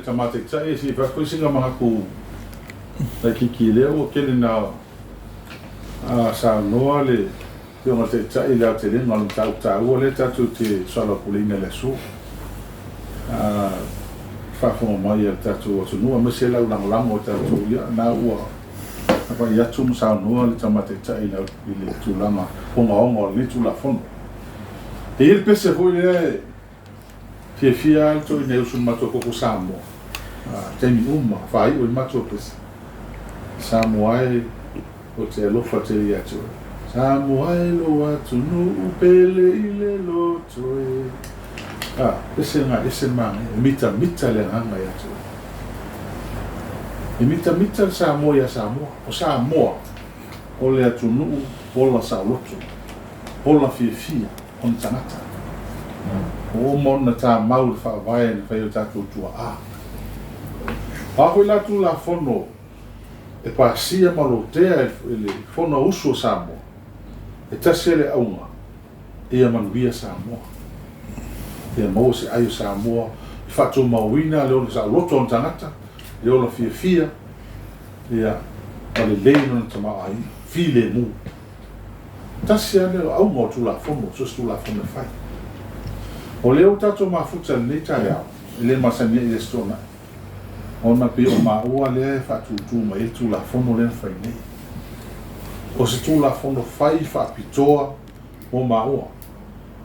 Tama Taitai, se i fai atu foi sina manatu laitiiti, lea ua tele ina saunoa le Afioga i le Taitai i le aotelega o le mataupu taua lea tatou te soalaupuleina i le aso. Faafofoga mai a le tatou atunuu aemaise le aulagolago a tatou, ia na ua vaai atu ma saunoa le Tama Taitai i le tulaga ogaoga o lenei Tulafono. E i ai le pese foi lea e fiafia lava le toeaina e usu i le matou koko Samoa, taimi uma, faaiu ai le matou pese, Samoa e ou te alofa tele ia te oe. Samoa e lou atunuu pele i le loto e. A, pese lena e ese le manaia, e mitamita le agaga ia te oe. E mitamita le Samoa ia Samoa. O Samoa, o le atunuu ola saoloto, ola fiafia ona tagata. Ua uma ona tamau le faavae na fai e o tatou tuaa. O a foi la Tulafono e pasia ma lotea e le Fonousu a Samoa, e tasi lava le auga, ia manuia Samoa. Ia maua se ai o Samoa e faatumauina le ola saoloto o ona tagata, le ola fiafia, ia, ma lelei lona tamaoaiga, filemu. Tasi lava lea o auga o Tulafono, so o se Tulafono e fai. O lea ua tatou mafuta i lenei taeao, e le masani ai i le Aso Toonai, ona pei o maua lea e faatūtū mai ai le Tulafono lea na fai nei. O se Tulafono fai faapitoa mo maua,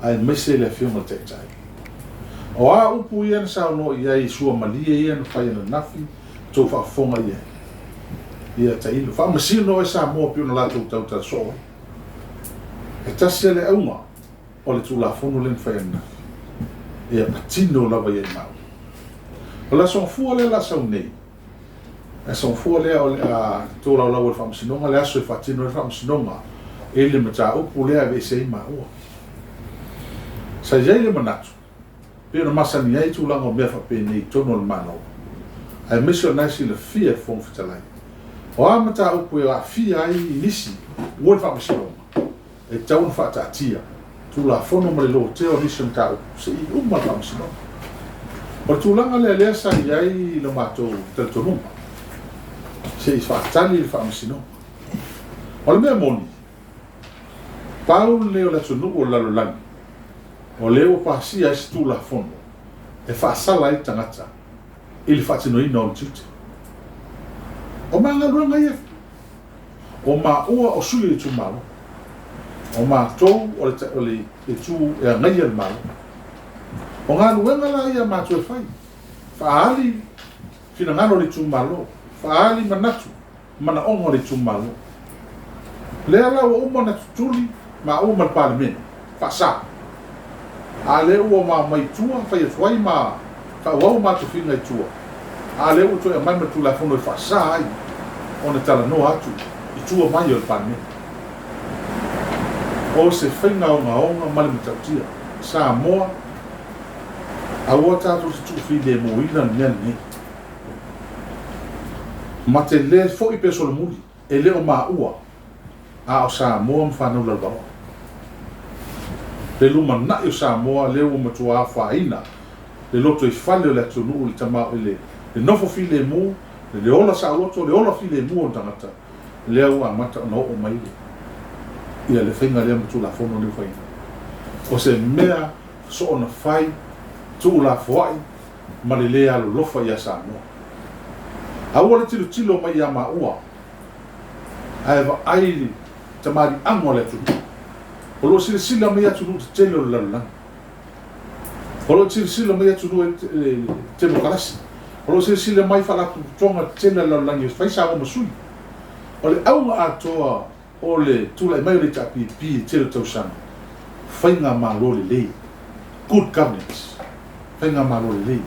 aemaise le Afioga i le Taitai. O a upu ia na saunoa i ai i suamalie ia na fai ananafi, tou faafofoga i ai. Ia tailo, faamasino oe Samoa pei ona latou tautala soo ai. E tasi lava le auga o le Tulafono lea na fai ananafi, ia patino lava ia i maua. O le Aso Gafua lea o le a sau nei, le Aso Gafua lea o le a tolaulau e le Faamasinoga le aso e faatino ai le Faamasinoga i le mataupu lea e aveese ai maua. Sa i ai le manatu, pei ona masani ai tulaga o mea faapenei i totonu o le Malo, aemaise o lena e silafia e le Fofoga Fetalai, o a mataupu e aafia ai nisi ua i le Faamasinoga, e tatau ona faataatia Tulafono ma le lotea o nisi o mataupu se i uma le Faamasinoga. O le tulaga lea lea sa i ai lo matou talitonuga, se i faatali le Faamasinoga. O le mea moni, Pau lenei o le atunuu o le lalolagi o lea ua pasia ai se Tulafono e faasala ai le tagata i le faatinoina o ona tiute. O ma galuega ia, o maua o sui o itumalo, o matou o le itu e agaia le Malo. O galuega la ia a matou e fai, faaali finagalo o le itumalo, faaali manatu manaoga o le itumalo. Lea la ua uma ona tutuli maua ma le Palemene, faasa. A lea ua ma omai i tua, fai atu ai ma faaauau ma tofiga i tua, a lea ua toe aumai ma le Tulafono e faasa ai ona talanoa atu i tua mai o le Palemene. O se faiga ogaoga ma le matautia. Samoa, aua tatou te tuufilemuina le mea lenei. Ma te le foi pe solomuli, e le o maua, a o Samoa ma fanau lalovaoa. Le lumanai o Samoa lea ua matua afaina le lotoifale o le atunuu i le tama, i le nofo filemu, le ola saoloto, le ola filemu o le tagata, lea ua amata ona oo mai le, le faiga lea ma Tulafono lea ua fai. O se mea soona fai, tuulafoai, ma le lē alolofa ia Samoa. Aua le tilotilo mai ia maua, ae vaai i le tamaliiaga o le atunuu. O lo o silasila mai atunuu tetele o le lalolagi. O lo o silasila mai atunuu e temokalasi. O lo o silasila mai faalapotopotoga tetele a le lalolagi e fai Samoa ma sui. O le auga atoa O le tulai mai o le HRPP i le tele o tausaga, faigamalo lelei, good governance, faigamalo lelei,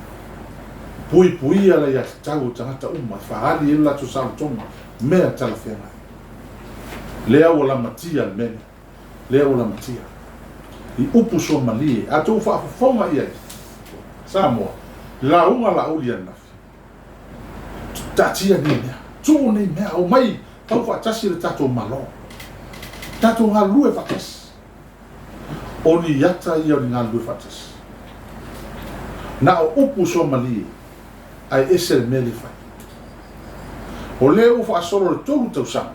puipuia le aiatatau o tagata uma e faaali ai lo latou saolotoga, mea talafeagai. Lea ua lamatia le mea lea, lea ua lamatia. I upu suamalie, a outou faafofoga i ai, Samoa, lauga Laauli ananafi, Taatia nei mea, tuu nei mea, omai fau faatasi le tatou Malo. Tatou galulue faatasi. O ni ata ia o ni galulue faatasi. Na o upu suamalie. Ae ese le mea lea e fai. O lea ua faasolo i le 3 tausaga,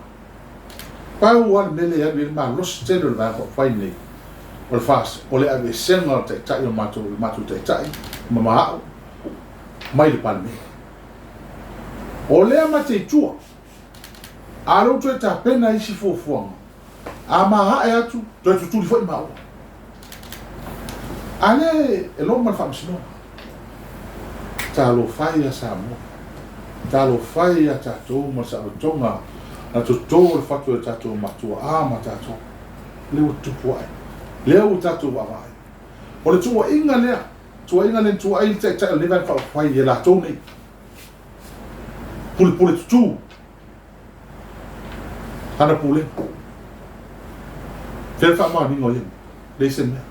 pau lava le mea lea e alu i ai le malosi tele o le Vaega Faaupufai lenei, o le FAST, o le aveesega o le Taitai o matou, le matou Taitai ma ma au mai le Palemene. O lea ma te i tua, a o lea ua toe tapena isi fuafuaga, a mahae atu, toe tutuli foi maua. A lea e loma le Faamasinoga. Talofa e ia Samoa. Talofa e ia tatou ma le saolotoga na toto o le fatu e o tatou matuaa ma tatou. Lea ua tupu ae. Lea ua tatou vaavaai. O le tuuaiga lea, tuuaiga lea na tuuai le Taitai o lenei Vaega Faaupufai ia latou nei. Pulepule tutu. Ana pulega. Fea le faamaoniga o ia mea? Leai se mea.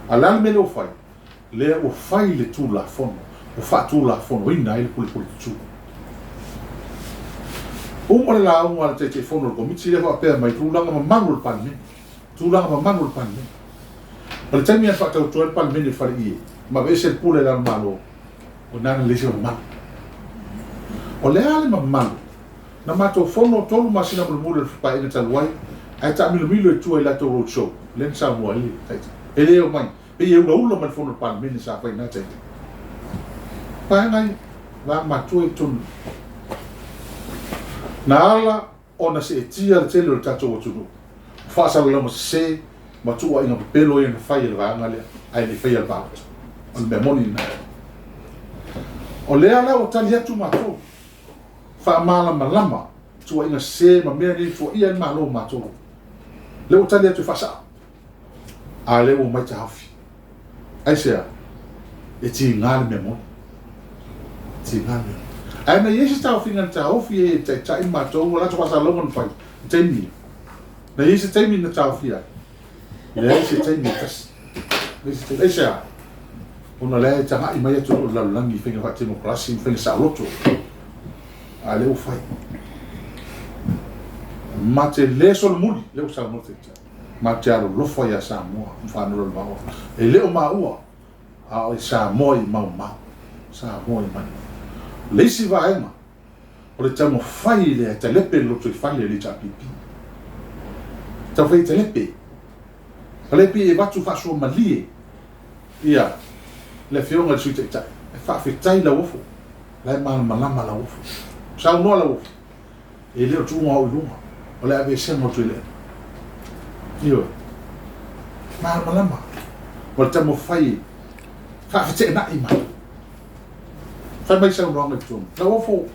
A o le a le mea lea ua fai? Lea ua fai le Tulafono ua faatulafonoina ai le pulepule tutu. Uma le lauga a le Taitaifono o le Komiti lea faapea mai, tulaga mamalu o le Palemene, tulaga mamalu o le Palemene. O le taimi lava na faatauto ai le Palemene i le faleie ma aveese le pule i lalo Malo, o ina na leai se mamalu. O le a le mamalu? Na matou fono 3 masina mulimuli o le Paeaiga talu ai, ae taamilomilo i tua i latou road show, lea na saunoa ai le Taitai. E le omai. Pei e ulaula mai le fono a le Palemene sa fai i na taimi. Vaega ia, vaega matua ia i totonu. Na ala ona seetia le tele o le tatou atunuu, o faasalalauga sese ma tuuaiga pepelo ia na fai e le vaega lea, ae le i faia le palota. O le mea moni lena. O lea la ua tali atu matou, faamalamalama tuuaiga sese ma mea nei tuuaia ai le Malo matou. Lea ua tali atu e faasao. A lea ua omai taofi. Aisea? E tiga le mea moni. E tiga le mea moni. Ae na i ai se taofiga na taofi ai e Taitai ma matou, ua latou faasalalauga na fai i taimi ia. Na i ai se taimi na taofia ai? Leai se taimi e tasi. Leai se taimi. Aisea? Ona o lea e tagai mai atunuu o le lalolagi i faiga faatemokarasi ma faiga saoloto. A lea ua fai. Ma te le solomuli, lea ua saunoa Taitai. Matou te alolofa ia Samoa ma fanau lalovaoa. E le o maua, a o Samoa i maumau. Samoa i maumau. O le isi vaega, o le taumafai lea e talepe le lotoifale o le HRPP. Taumafai e talepe. Talepe e avatu faasoa malie ia le Afioga i le Sui Taitai. E faafetai Lauofo, la e malamalama Lauofo. Saunoa Lauofo. E le o tuuga au i luga, o le aveesega o Tuilaepa. Ioe. Malamalama. O le taumafai e faafeteenai mai. Fai mai saunoaga i totonu. Lauofo,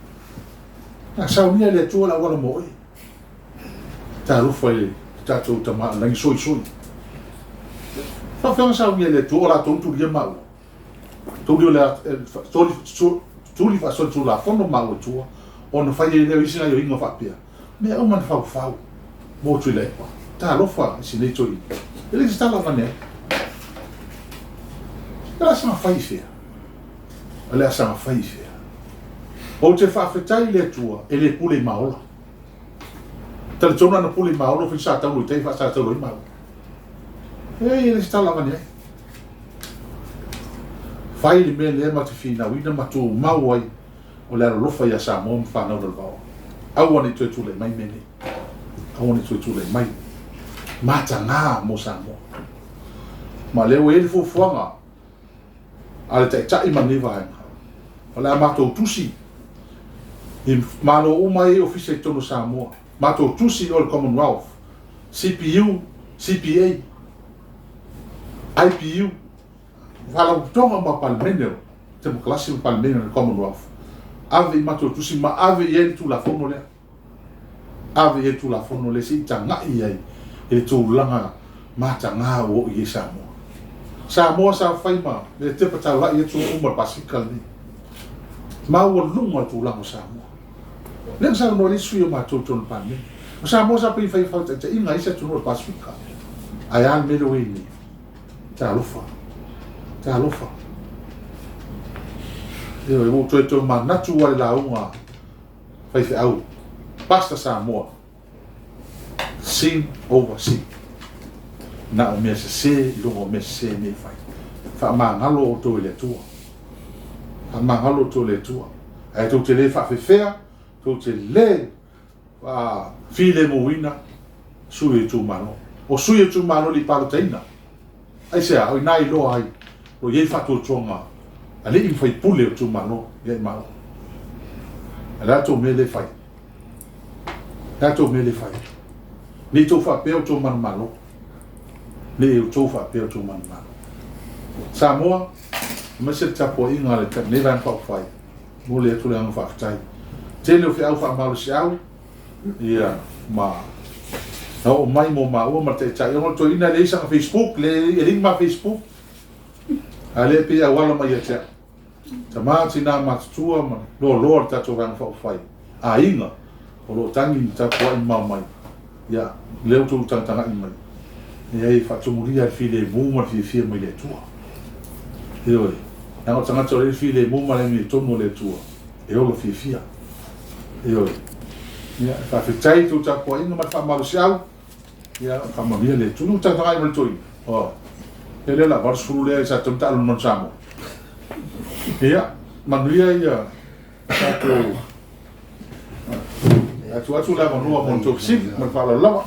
na saunia e le Atua le auala mo oe. Talofa i le tatou tama lagi soisoi. Faafeaga saunia e le Atua o latou tulia maua. Tuli o le tuli faasolitulafono maua i tua ona fai ai lea o isi gaioiga faapea, mea uma na faufau mo Tuilaepa. Talofa i si nei toeaina. E le se tala avane ai. O le a saga fai i fea? O le a saga fai i fea? Ou te faafetai i le Atua e le pule i maola. Talitonu ana pule i maola, fai sa taulo i tai faasataulo ai maola. E le se tala avane ai. Fai le mea lea ma te finauina ma tumau ai o le alolofa ia Samoa ma fanau lalovaoa. Aua ne i toe tulai mai mea nei. Aua ne i toe tulai mai. Mataga mo Samoa. Ma lea ua i ai le fuafuaga a le Taitai ma lenei vaega. O le a matou tusi i Malo uma e i ai ofisa i totonu o Samoa. Matou tusi i o le Commonwealth, CPU, CPA, IPU, Faalapotopotoga uma a Palemene o Temokarasi ma Palemene o le Commonwealth, ave i matou tusi ma ave i ai le Tulafono lea. Ave i ai le Tulafono lea se i tagai i ai i le tulaga mataga ua oo i ai Samoa. Samoa sa fai ma le tepa taulai atunuu uma o le Pasefika lenei. Maualuga le tulaga o Samoa. Lea na saunoa ai le isi sui o matou i totonu o le Palemene. O Samoa sa pei e fai faataitaiga i isi atunuu o le Pasefika. Ae a le mea lea ua i ai nei? Talofa. Talofa. Ioe, ua ou toe tomanatu lava i le lauga faifeau, Pastor Samoa, sin over sin. Na o mea sese i luga o mea sese mea e fai. Faamagalo outou e le Atua. Faamagalo outou e le Atua. Ae tou te le faafefea, tou te le filemuina sui o itumalo. O sui o itumalo e le i palotaina. Aisea? O i ina e iloa ai o lo o i ai le faatuatuaga a alii ma faipule o itumalo ia i maua. Ae o le a le tou mea lea e fai? O le a le tou mea lea e fai? Ne i tou faapea ua outou manumalo. Ne i outou faapea ua outou manumalo. Samoa, aemaise le tapuaiga a lenei Vaega Faaupufai, e momoli atu le agaga faafetai. Tele o feau faamalosiau, ia, ma na oo mai mo maua ma le Taitai, ona o le toeaina e leai sana facebook, e leai ni ma facebook, a o lea e pei e auala mai ia te au. Tama, tina matutua ma loaloa o le tatou Vaega Faaupufai, aiga o lo o tagi ma tapuai mamao mai, ia, lea ua outou tagatagai mai, leai, e faatumulia le filemu ma le fiafia mai le Atua. Ioe, leaga o tagata o lea e i le filemu ma le amiotonu o le Atua, e ola fiafia. Ioe. Ia, faafetai i tou tapuaiga ma le faamalosiau. Ia, faamanuia le Atua. Tagatagai mai le toeaina. Oh. Ia lea la 80 lea sa tatau ona taalo i le Manu Samoa. Ia, manuia ia tatou atu atu le avanoa mo le tou fesili ma le faaaloalo lava.